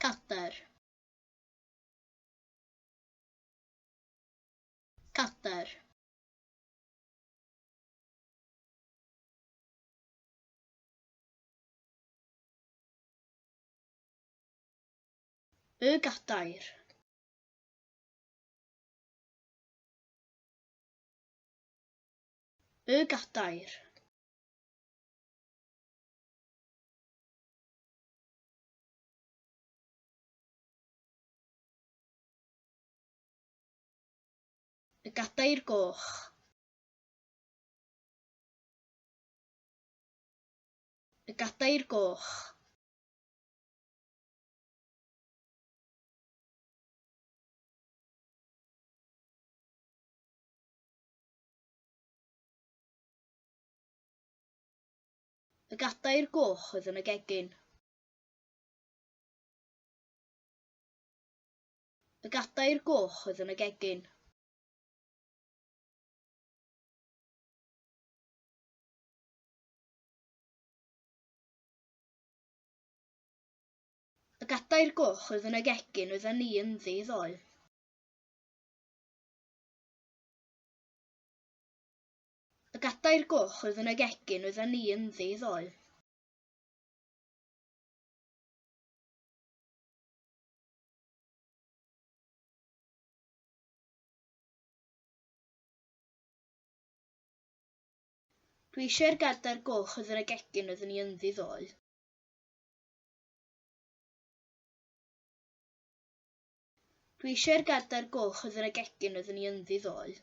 Cadair. Cadair. Y gadair. Y gadair. Y gadair goch. Y gadair goch. Y gadair goch oedd yn y gegin. Y gadair goch oedd yn y gegin. Y gadair goch oedd yn y gegin oedden ni ynddi ddoe. Y gadair goch oedd yn y gegin oedden ni ynddi ddoe. Dwi eisiau'r gadair goch oedd yn y gegin oedden ni ynddi ddoe. Dwi eisiau'r gadair goch oedd yn y gegin oedden ni ynddi ddoe.